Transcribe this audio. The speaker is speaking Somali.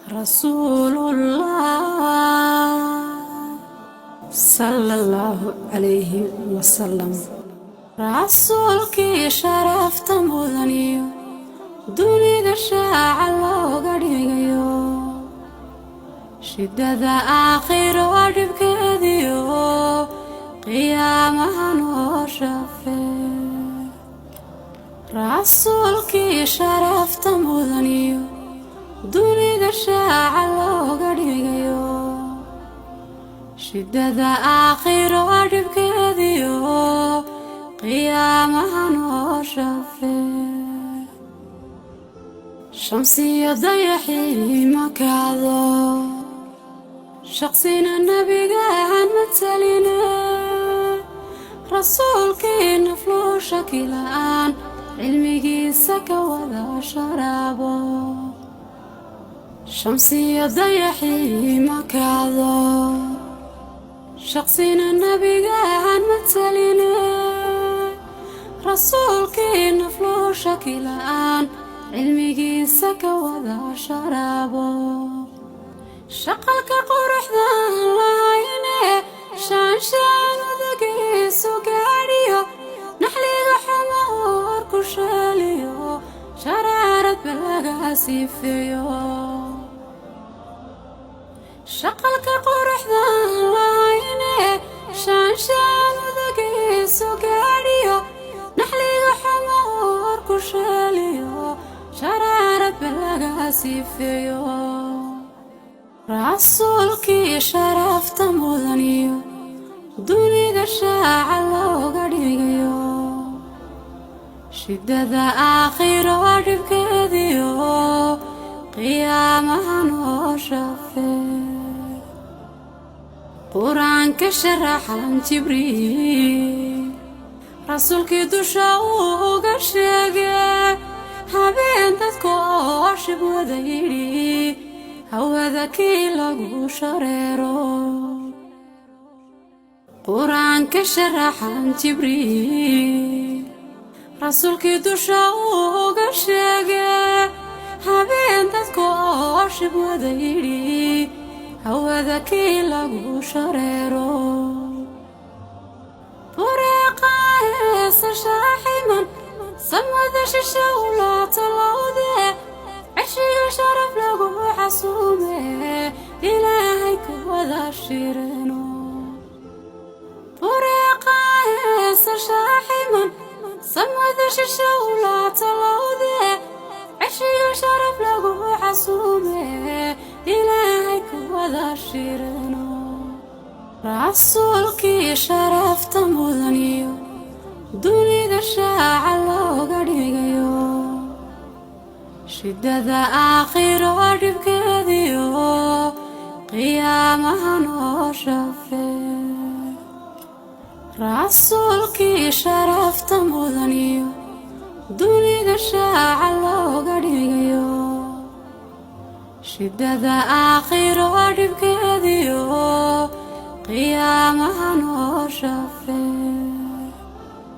Rasuulullah sala Allahu calayhi wasalam. Rasuulkii sharafta mudaniyo, dunida shaaca looga dhigayo, shidada aakhiro dhibkeediyo, qiyaamaha noo shafee. Rasuulkii sharafta mudaniyo, dunida shaaca looga dhigayo, shidada aakhiro dhibkeediyo, qiyaamaha noo shafee. Shamsiya dayaxii makaado, shaqsina nebigaan mataline, rasuulkii nafluu shaki la'aan cilmigiisa ka wada sharaabo. Shamsiya dayaxii makaado, shaqsina nebigaan mataline, rasuulkii nafluu shaki la'aan cilmigiisa ka wada sharaabo. Shaqalka quruxdan lahayne, shaanshaan udagiisu gaadhiyo, naxliga xuma uur ku sheeliyo, sharaarad ba laga sifeeyo. Shaqalka quruxdan lahayne, shaanshaan udagiisu gaadhiyo, naxliga xuma uur ku sheeliyo, sharaarad ba laga sifeeyo. Rasuulkii sharafta mudaniyo, dunida shaaca looga dhigayo, shidada aakhiro dhibkeediyo, qiyaamaha noo shafee. Qur-aanka sharaxan Jibriil rasuulkii dusha uu uga sheegay, habeen dadku oo shib wada yidhi, hawada kii lagu shareero. Qur-aanka sharaxan Jibriil rasuulkii dusha uu uga sheegay, habeen dadku oo shib wada yidhi, hawada kii lagu shareero. Bureeqaheesa shaaximan, samada shisha ulaata lowde, ceshiga sharaf lagu xasuume, Ilaahay ku wada shireno. Bureeqaheesa shaaximan, samada shisha ulaata lowde, ceshiga sharaf lagu xasuume, Ilaahay ku wada shireno. Rasuulkii sharafta mudaniyo, dunida shaaca looga dhigayo, shidada aakhiro dhibkeediyo, qiyaamaha noo shafee. Rasuulkii sharafta mudaniyo, dunida shaaca looga dhigayo, shidada aakhiro dhibkeediyo, qiyaamaha noo shafee.